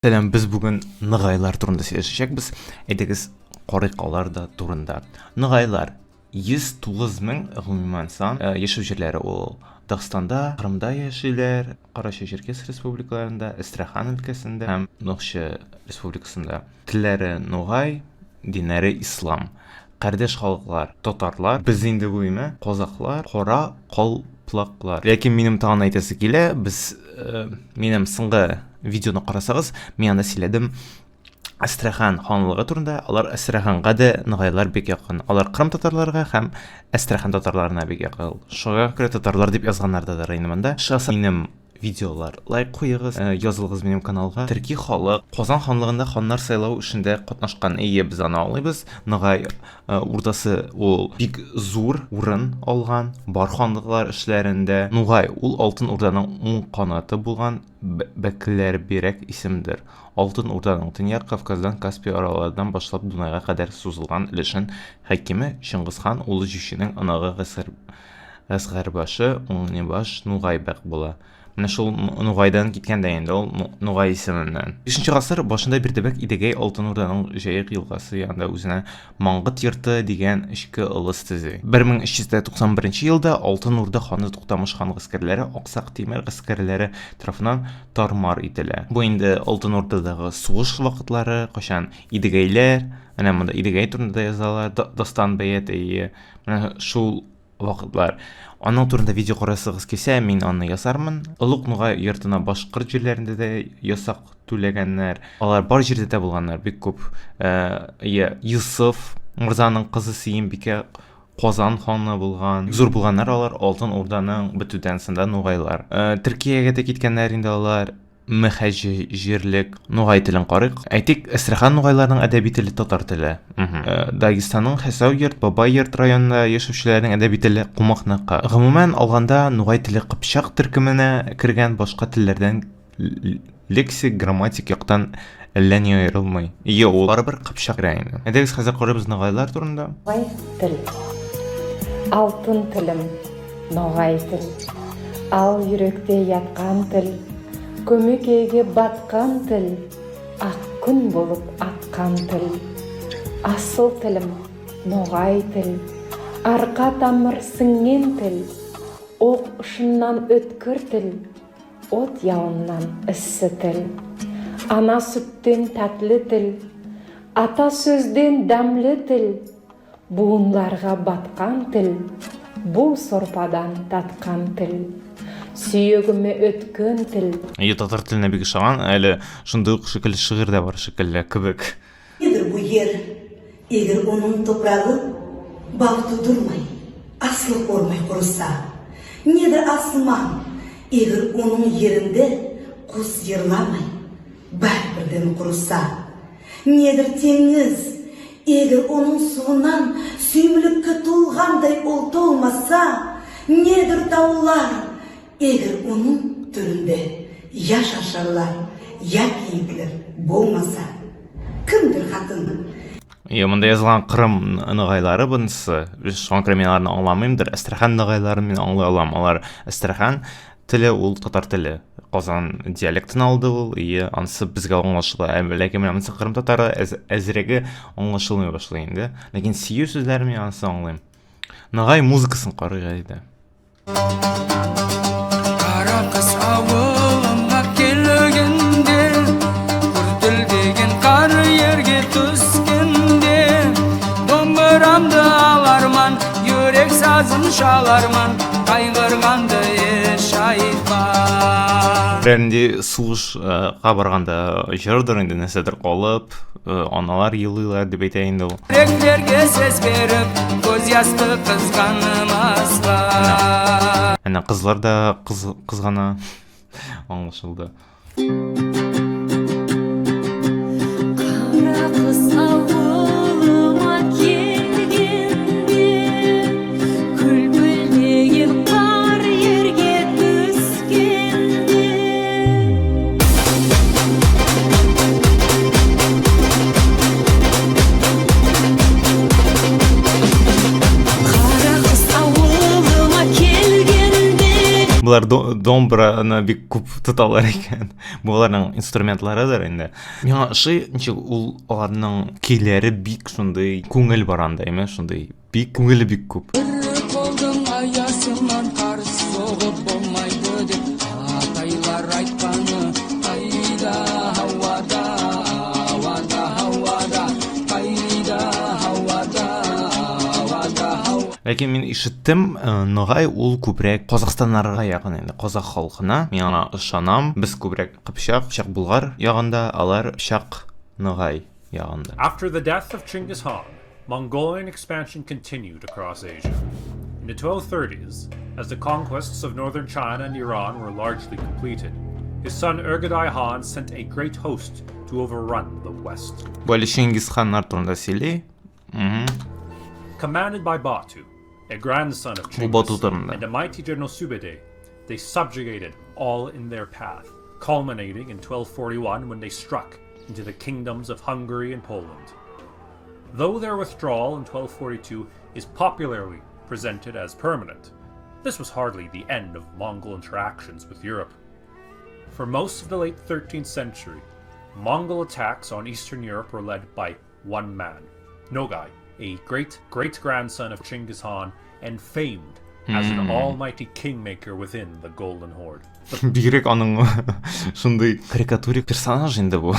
Сәлам, без бүген ныгайлар турында сөйләшәчәкбез. Әйдәгез, карыйк алар да турында. Ныгайлар 109 мең гомумән сан. Яшәү җирләре ул Дагстанда, Кырымда яшиләр, Карачай-Черкес республикаларында, Әстерхан өлкәсендә һәм Нохчы республикасында. Телләре нугай, диннәре ислам. Кардәш халыклар, татарлар, без инде бу име, казаклар, кара калплаклар. Ләкин минем тагын әйтәсе килә, без минем соңгы видеоны карасагыз, мин анда сөйләдем Әстерхан ханлыгы турында. Алар Әстерханга да ногайлар бик якын. Алар Кырым татарларга һәм Әстерхан татарларына бик якын. Шуңа күрә татарлар дип язганнар да инде монда. Шаса минем видеолар лайк куегыз, язылыгыз минем каналга. Төрки халык Казан ханлыгында ханнар сайлау эшендә катнашкан. Әйе, без аны аңлыйбыз. Ногай урдасы ул бик зур урын алган бар ханлыклар эшләрендә. Нугай ул Алтын Урданың уң канаты булган бәкләрбирәк исемдер. Алтын Урданың Төньяк Кавказдан Каспий аралардан башлап Дунайга кадәр сузылган өлешен хакиме Чыңгызхан улы Җүчинең оныгы Гаскәрбашы Уңнибаш Нугай бәк була. Менә шул Нугайдан киткән дә инде ул Нугай исеменнән. Бишенче гасыр башында Бирдебәк Идегәй Алтын Урданың Җаек елгасы янында үзенә Маңгыт йорты дигән эчке ылыс төзи. 1391 елда Алтын Урда ханы Туктамыш хан гаскәрләре Аксак Тимер гаскәрләре тарафыннан тар-мар ителә. Бу инде Алтын Урдадагы сугыш вакытлары, кайчан Идегәйләр, менә монда Идегәй турында да язалар, Дастан бәят, әйе. Менә шул вакытлар. Аның турында видео карасыгыз килсә, мин аны ясармын. Олуг Нугай йортына башкорт җирләрендә дә ясак түләгәннәр. Алар бар җирдә дә булганнар, бик күп. Йосыф морзаның кызы Сөембикә Казан ханы булган. Зур булганнар алар Алтын Урданың бетүдән соң да нугайлар. Төркиягә дә киткәннәр инде алар. Мөхәҗирлек нугай телен карыйк. Әйтик, Әстерхан нугайларының әдәби теле татар теле. Дагестанның Хәсәү йорт, Бабай йорт районында яшәүчеләрнең әдәби теле кумыкныкы. Гомумән алганда, нугай теле кыпчак төркеменә кергән башка телләрдән лексик, грамматик яктан әллә ни аерылмый. Ие, ул барыбер кыпчак керә инде. Әйдәгез, хәзер карыйбыз нугайлар турында. Нугай тел. Алтын телем. Ноғай тіл. Ал йөрәктә яткан тел, Көмекейге батқан тіл, Ақ күн болып атқан тіл. Асыл тілім, ноғай тіл, Арқа тамыр сіңген тіл, Оқ ұшынан өткір тіл, От ялыннан ісі тіл. Ана сүттен тәтлі тіл, Ата сөзден дәмлі тіл, Буынларга баткан тел, Бу сорпадан таткан тел, Сөягемә өткән тел. Әйе, татар теленә бик ошаган, әле шундый ук шикелле шигырь дә бар шикелле кебек. Nedir bu yer, eger onıñ toprağı Bal tudurmay, aslıq ormay qurusa? Nedir asman, eger onıñ yerinde Qus yırlamay, bar birden qurusa? Nedir teñiz, eger onıñ suvundan Süyümlikke tolğanday ol tolmasa? Nedir taular, eger onıñ töründe Ya şarşarlar, ya kiyikler bolmasa? Kimdir qatın? Йо, монда язылган Кырым ныгайлары бунысы. Шуңа күрә мин аларны аңламыймдыр. Әстерхан ныгайларын мин аңлый алам. Алар Әстерхан теле ул татар теле. Казан диалектын алды ул, и анысы безгә аңлашыла. Ә ләкин менә монысы Кырым татары әзрәге аңлашылмый башлый инде. Ләкин сөю сүзләрен мин анысы аңлыйм. Ногай музыкасын карыйк әйдә. Қара қыс ауылыма келгенде, Күртілдеген қар ерге түскенде, Домбырамды аларман, Юрек сазын шаларман, Қайғырғанды еш айтпа. Берәрнинди сугышка барганда җырдыр инде, нәрсәдер калып, аналар елыйлар дип әйтә инде ул. Жүректерге сес беріп, көз ясты қызғанымасқа. Әнә кызлар да кызгана. Аңлашылды. Қара қыс ауылыма келгенде, Күлпілдеген қар ерге түскенде. Қара қыс ауылыма келгенде. Болар домбраны бик күп тоталар икән. Бу аларның инструментларыдыр инде. Миңа ошый, ничек ул аларның көйләре бик шундый күңел бар анда, әйме, шундый бик күңеле бик күп. Бір қолдың аясынан қарыс соғып болмайды деп атайлар айтқаны қайда ауада ауада ауада қайда ауада ауада ауада. Ләкин мин ишеттем, Ногай ул күбрәк Казахстаннарга якын инде, казах халкына. Мин аңа ышанам. Без күбрәк кыпчак, кыпчак булгар ягында, алар пчак ногай ягында. After the death of Chinggis Khan, Mongolian expansion continued across Asia. In the 1230s, as the conquests of northern China and Iran were largely completed, his son Ögedei Han sent a great host to overrun the west. Бу әле Чингис ханнар турында сөйли. Commanded by Batu, a grandson of Бу Бату Chinggis, турында. and the mighty general Subedei, they subjugated all in their path, culminating in 1241 when they struck into the kingdoms of Hungary and Poland. Though their withdrawal in 1242 is popularly presented as permanent, this was hardly the end of Mongol interactions with Europe. For most of the late 13th century, Mongol attacks on Eastern Europe were led by one man, Nogai, a great great grandson of Chinggis Khan and famed as an almighty kingmaker within the Golden Horde. Бигрәк аның шундый карикатурик персонаж инде бу.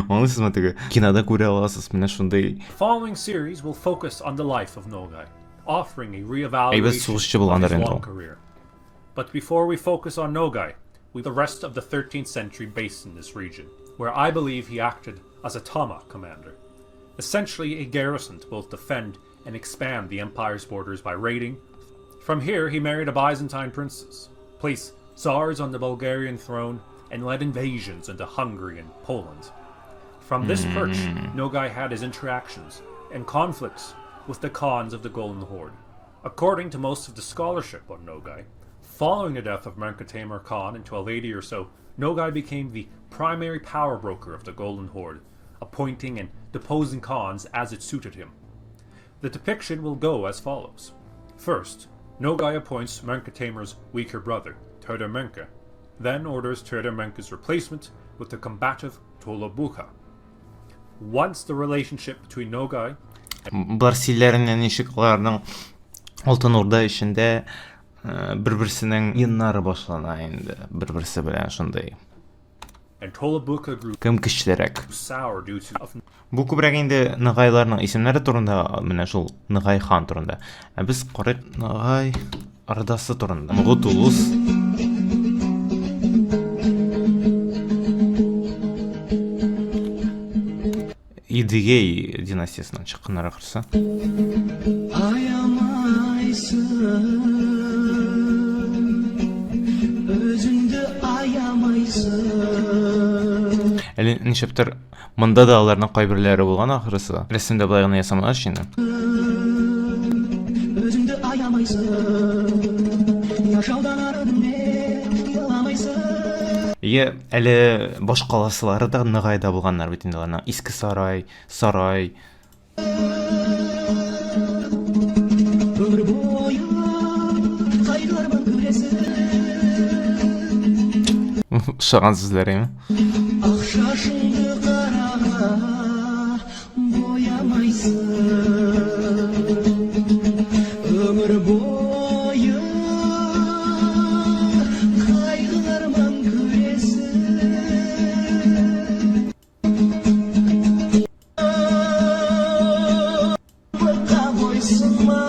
Аңлыйсызмы теге кинода күрә аласыз менә шундый The following series will focus on the life of Nogai, offering a Әйбәт reevaluation сугышчы of his булгандыр инде long ул. career. But before we focus on Nogai, we the rest of the 13th century based in this region, where I believe he acted as a Tama commander, essentially a garrison to both defend and expand the empire's borders by raiding. From here, he married a Byzantine princess, placed czars on the Bulgarian throne, and led invasions into Hungary and Poland. From this perch, Nogai had his interactions and conflicts with the Khans of the Golden Horde. According to most of the scholarship on Nogai, following the death of Möngke Temür Khan in 1280 or so, Nogai became the primary power broker of the Golden Horde, appointing and deposing Khans as it suited him. The depiction will go as follows. First, Nogai appoints Möngke Temür's weaker brother, Töde Möngke, then orders Töde Möngke's replacement with the combative Tolabukha. Once the relationship between Nogai Болар сөйләренә ничек аларның Алтын Урда эчендә бер-берсенең уеннары башлана инде, бер-берсе белән шундый. and Tolabukha grew Кем көчлерәк? sour due to of Бу күбрәк инде Ногайларның исемнәре турында, менә шул Ногай хан турында. Ә без карыйк Ногай Ордасы турында. Могут улус. Идегей династиясеннән чыкканнар ахрысы. Аямайсың, өзіңді аямайсың. Әле ничектер монда да аларның кайберләре булган ахрысы. Рәсемдә болай гына ясамагач инде. Өзіңді аямайсың, жаудан еламайсың. Ие, әле баш каласылары да Ныгайда булганнар бит инде аларның. Иске сарай, сарай. Өмір бойы қайғырман көресің. Ошаган сүзләр, әйме? Ақ шашыңды қараға боямайсың. Өмір бойы қайғыларман көресің. Бұрқа бойсынма.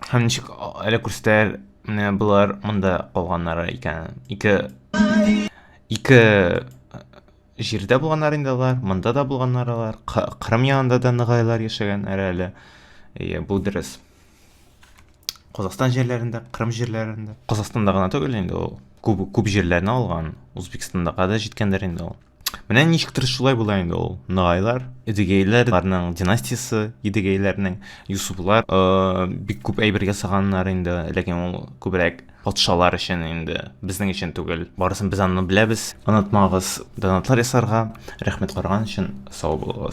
Һәм ничек әле күрсәтәләр, менә болар монда калганнары икән. Ике җирдә булганнар инде алар, монда да булганнар алар, Кырым янында да ныгайлар яшәгәннәр әле. Әйе, бу дөрес. Казахстан җирләрендә, Кырым җирләрендә. Казахстанда гына түгел инде ул. Күп, күп җирләрне алган. Узбекстандага да җиткәндер инде ул. Менә ничектер шулай була инде ул. Ныгайлар, Эдегейләр, аларның династиясе, Едегейләрнең, Юсуплар, бик күп әйбер ясаганнар инде, ләкин ул күбрәк патшалар өчен инде, безнең өчен түгел. Барысын без аны беләбез. Онытмагыз донатлар ясарга. Рәхмәт караган өчен, сау булыгыз.